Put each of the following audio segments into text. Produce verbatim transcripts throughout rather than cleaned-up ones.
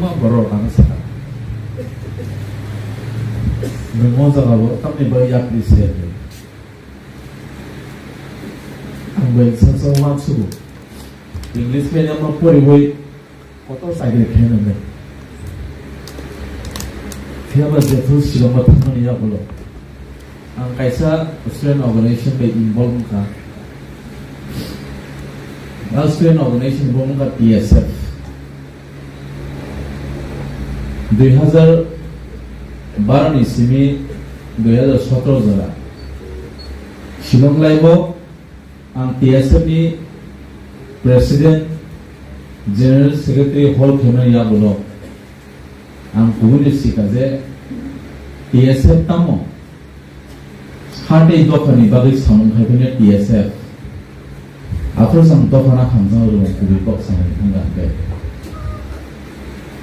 Borok ang sakha. Nwng o jaga o tamni bagwi yapri se. Ang bai saksa uansugo. English medium o poriwi kotor chakri khe nang. Phiya ba jephru Shillong o thangmani yagulo. Ang kaisa student organization bai involve wngkha. A student organization bo wngkha T S F. Dui hazar baro ni simi dui hazar sotro jora Shillong laibo ang T S F ni President, General Secretary hol khaimani yagulo ang kubuni sikha je T S F tamo Hati dophani bagwi samung khai phano T S F. Aphuru chwng dophano hamjakma rwmung kubui kok sanai thangkha hwnkhe.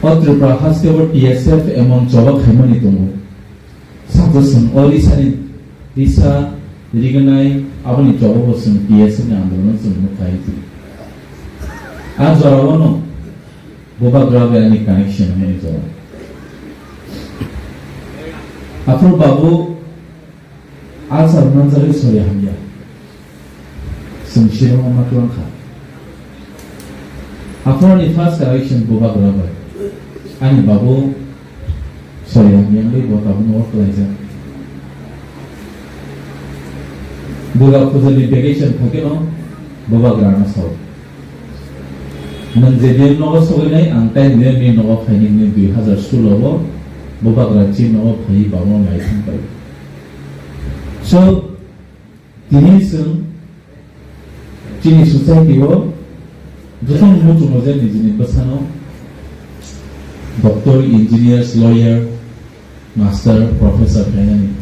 O Tripura haste o T S F emon choba khaimani tongo. Sakhe chwng o risani risa rignai aboni choba bo chwng T S F ni andolon chwng nukha. A jorao no Bubagra bai ani connection hwnwi tongo. Aphuru babu alsar manjagwi sori hamya. Chwng sirwngma ma twlang kha. Aphuru ani first connection Bubagra bai. Ani babu sori hamya wngwi bo tabukno o kwlaijak. Durga Puja ni vacation phaikhe no Bubagra no sao. Nwng je din nogo sogwi nai, ang tai din ni nogo phaini hwnwi dui hazar solo o Bubagra chini nogo phaiwi babu no nai thang pai. So, tini chwng chini society o jotono muchungo je nijini bwsano doctor, engineers, lawyer, master, professor khainani.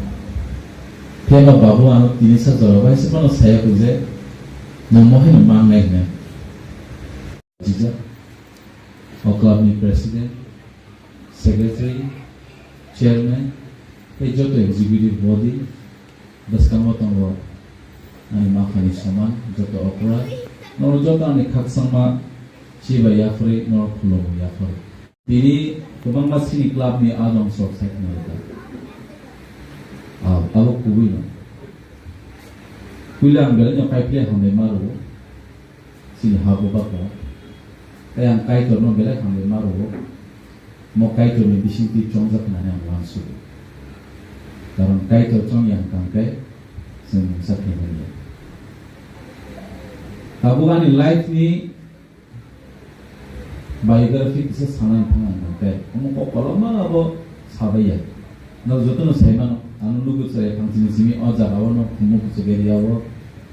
Phiya ba babu ano tini sa jora bai se phano saya kho je, nwng mohai no mang nai hwnwi. Jijak, o club ni president, secretary, chairman, tei joto executive body, bwskango tongo ani maphani soman, joto okra, norok joto ani khakchangma, chiba yapharwi, norok khulumwi yapharwi. Tini kwbangma chini club ni adong sok sai khna rwkha. Ah, abo kubui no. Puila ang belai no kaiphilai hambai ma rwo. Chini ha bubagra. Tei ang Kaitor no belai hambai ma rwo. Mo Kaitor ni bisingtwi chongjak hwnwi ang uansugo. Karon Kaitor chong yang tang khe chwng mungsa khe manya. Tabuk ani life ni biography kisa sanai thang ang tei omo kok kolokma abo sabai ya. Nok jotono sai mano, ano nugo chwrai thang chini simi o jaga o nok khumuk kuchuk area o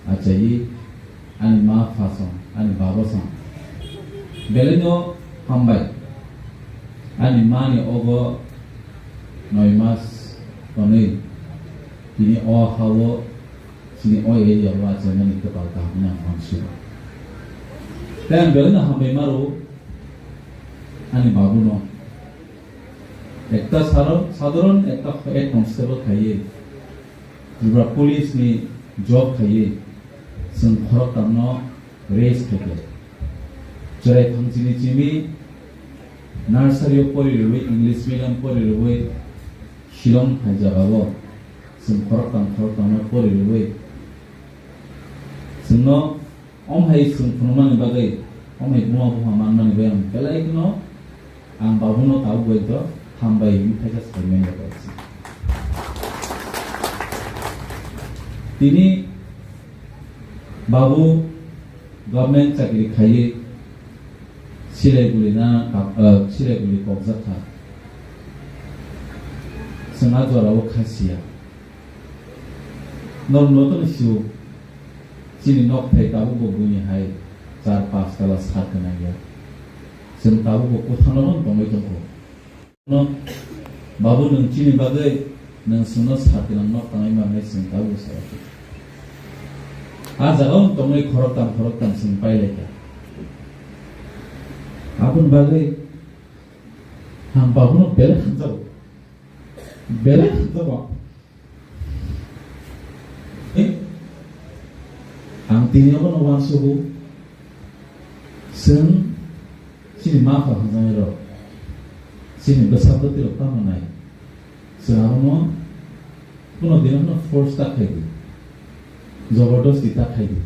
achai ani ma pha song, ani baba song. Belai no hambai. Ani ma ni ogo noi mas tonwi tini o ha o Chini o area o achaimani kwtal kaham hwnwi ang uansukha. Tei ang belai no hambai ma rwo ani babu no. Ekta saro-, sadharon ekta head constable khaiwi, Tripura police ni job khaiwi, chwng khoroktham no raise khaikha. Chwrai thang chini chimi nursery o pori rwui, English medium pori rwui, Shillong hai jaga o chwng khoroktham khoroktham no pori rwui, chwngno om hai chwng phunukmani bagwi, om hai buma bupha manmani bagwi ang belai kheno ang babuno tabuk bai to hambai hwnwi khaisa sai manya bai se. Tini babu government chakri khaiwi silai guli na kap-, eh, silai guli kokjak kha. Chwng a jora o kha siya. Norok no tongwi sio, chini nok thai tabuk bo buini hai char panch tala sat gwnang ya. Chwng tabuk bo kwthang no tongwi tongkho. No, babu, nwng chini bagwi nwng chwngno sat gwnang nok tangwi manwi chwng tabuk bo sai. A jaga o tongwi khoroktham khoroktham chwng pai lai kha. Aboni bagwi ang babuno belai hamjago. Belai hamjago. Eh? Ang tini abono uansugo. Chwng chini ma pha hwnjangnai rok. Chini bwsa bwtwi rok tamo nai. Chwng abono kuno dino no force ta khai di. Jabardasti ta khai di.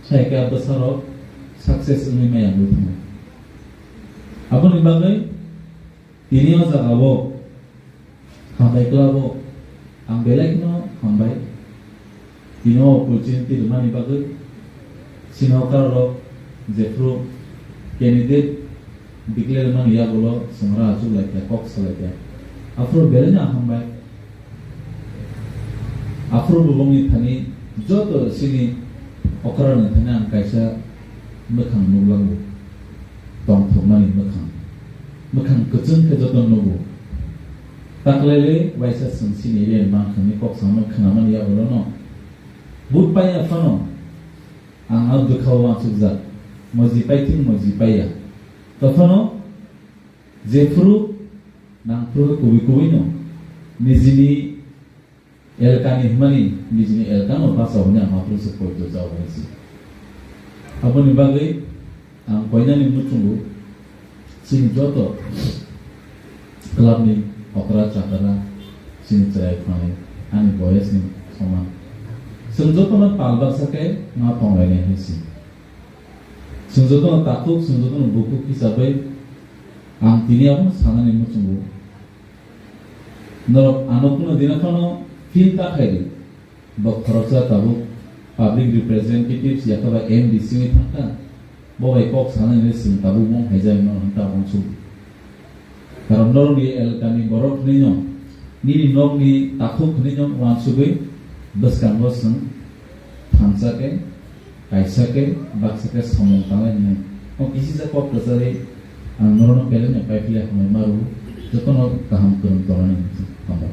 Sai khe a bwsa rok success wngwi maya wngwi thango. Aboni bagwi tini o jaga o hambai kwlabo ang belai no hambai. Tini o opportunity rwmani bagwi sini okra rok jephru candidate declare mani yagulo chwng ra achuk lai kha, kok salai kha. Aphuru belai no hambai. Aphuru bo bongni thani joto sini okra ni thani ang kaisa mwkhang nuklango. Tongthokmani mwkhang. Mwkhang kwchwng khe joto nugo. Taklailai waisa chwng sini area ni mankhangni kok samani khnamani yagulono. Vote paiya phano ang a bwkhao uansukjak. Moji paithwng moji paiya. Tophano jephru nangphru kubui kubui no nijini elkani hwnmani nijini elkano bachao hwnwi ang aphuru se poito jao hwnwi se. Aboni bagwi ang koinani muchungo chini joto clubni okra chakra chini chwrai phanai ani boyesni soman. Chwng jotono pal baksa khe ma tonglainai hai se. Chwng jotono takhuk, chwng jotono bukhuk hisabai ang tini abono sanani muchungo. Norok ano kuno dina phano feel ta khaidi. Bo khoroksa tabuk public representatives yakaba M D C wngwi thangkha. Bo bai kok sanani chwng tabuk mung haijak mano hwnta uansuk. Karon norokni elkani borok hwnwi no, nini nokni takhuk hwnwi no uansugwi bwskango chwng thansa khe, kaisa khe, baksa khe samung tangnai hwnwi. O kisisa kok kwchari ang norokno belai no paiphilia hambai ma rw, jotono kaham kwrwng tongnani hwnwi hambai.